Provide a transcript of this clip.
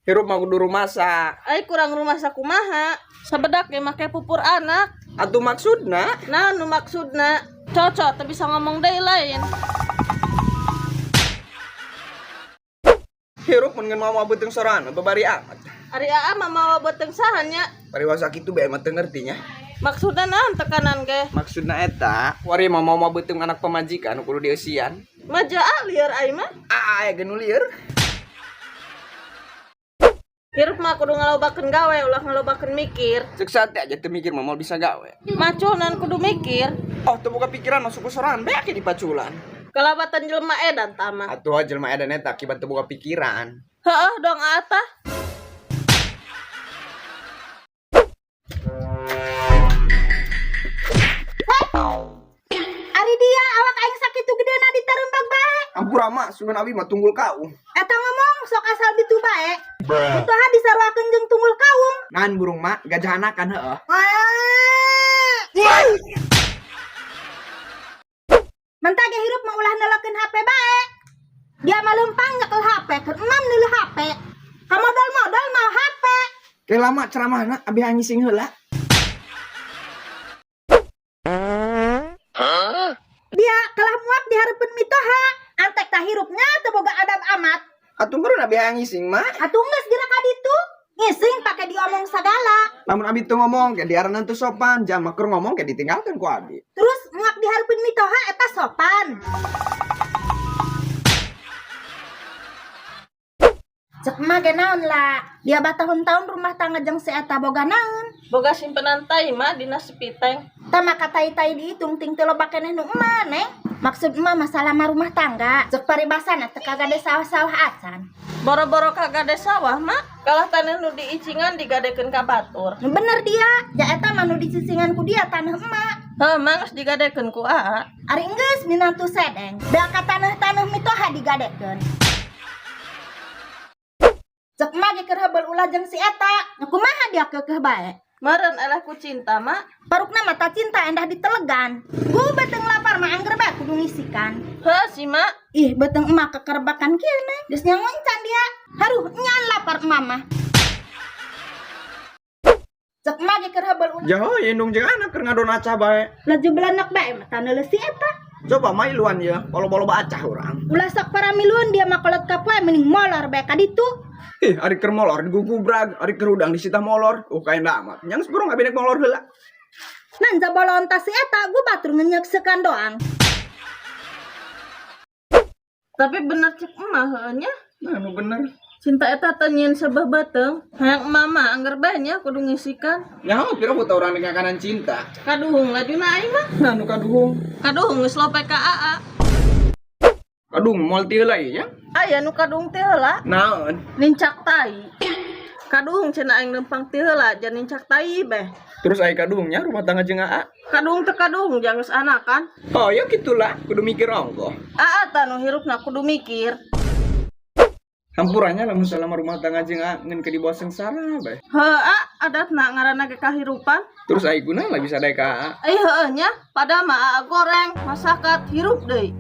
Hirup mah kudu rumasa. Ai kurang rumasa kumaha? Sabedak ge make pupur anak. Atuh maksudna? Nah, nu maksudna cocok teu bisa ngomong deui lain. Hirup mun ngeun mawa beuteung sorangan babari amat. Ari aa mah mawa beuteung saha nya? Pariwasa kitu bae mah teu ngerti nya. Maksudna naon tekanan ge? Maksudna eta, wari mah mawa beuteung anak pamajikan nu kudu dieusian. Maja a lieur ai mah. Aa aya ge nu lieur. Hirup mah kudu ngalobakeun gawe ulah ngalobakeun mikir. Cek sate aja teu mikir mah moal bisa gawe. Maculnan kudu mikir. Oh, teu boga pikiran masuk ke sorangan beak ge dipaculan. Kalabatan jelema edan tama. Atuh jelema edan eta akibat teu boga pikiran. Heeh dong aa tah. Ari dia awak aing sakitu gedena ditarembag bae. Ampura mak, sugan abi mah tunggul kaung. Eta ngomong sok asal bitu bae. Butuhan disaruakeun jeung tunggul kaung. Nahan burung mak, gajah anakan heeh. Mentah ge hirup mah ulah nelekeun HP bae. Dia mah leumpang nyekel HP, keur emam neuleuh HP. Kamodal-modal mah HP. Teh lama ceramahna abi hayang ngising heula. Dia kalah muak di hareupeun mitoha. Antek tah hirupnya teu boga adab amat. Atuh meureun abi hayang ngising mah. Atuh geus geura ka ditu. Ngising pake diomong sagala. Lamun abi teu ngomong ke diaranan teu sopan, jalma keur ngomong ke ditinggalkeun ku abi. Terus muak di hareupeun mitoha eta sopan. Cek emak ge naon lah. Dia batahun-tahun rumah tangga jeung si eta boga naon. Boga simpenan tai mah dina sepiteng. Tah maka tai-tai dihitung ting teu loba keneh nu emak, Neng. Maksud emak masalah mah rumah tangga. Cek paribasana teu kagade sawah-sawah acan. Boro-boro kagade sawah mak, kalah tanah nu diicingan digadekeun ka batur. Nu bener dia, ja eta mah nu dicicingan ku dia tanah emak. Heuh mah geus digadekeun ku aa. Ari geus minantu sedeng, da ka tanah-tanah mitoha digadekeun. Cek emak ge keur heubeul ulah jeung si eta, nu kumaha dia keukeuh bae. Meureun eleh ku cinta mak. Parukna mata cinta endah ditelegan. Gu beuteung lapar mah angger bae kudu ngisikan. Heuh si mak. Ih beuteung emak kekerbakan kieu neng. Geus nyangoncan dia. Haruh nyan lapar emak mah. Cek emak ge keur heubeul ulah. Jaho indung jeung anak keur ngadon acah bae. Laju belanak bae mah taneuleuh si eta. Coba mah iluan ye, loba-loba acah urang. Ulah sok paramiluan dia mah kolot ka poe mending molor bae ka ditu. Ih, ari keur molor digugubrag, ari keur hudang disita molor. Kaenda amat. Nyang burung abi nek molor heula. Nan jabolon tas si eta gu batur ngenyeksekan doang. Tapi bener cek emak heuh nya. Nah, nu bener. Cinta eta teh nyieun sebeh beuteung. Hayang emak mah angger bae nya kudu ngisikan. Nyaho pira buta urang nek ngakanan cinta. Kaduhung lajuna aing mah. Nah, nu kaduhung. Kaduhung geus lope ka aa. Kaduhung moal ti heula ieu nya. Aya nu kaduhung ti heula. Naon? Nincak tai. Kaduhung cenah aing lempang ti heula jan nincak tai beh. Terus ai kaduhungnya rumah tangga jeung aa. Kaduhung teu kaduhung jang geus anakan. Oh, ya gitulah, kudu mikir ongkoh. Aa tah nu hirupna kudu mikir. Hampuranya lamun selama rumah tangga jeung aa ngeun ke dibawa sengsara bae. Heuh a adatna ngaranna ge kahirupan. Terus ai guna lah bisa daek ka aa. Ai heueuh nya, padahal mah aa goreng, masakat, hirup deui.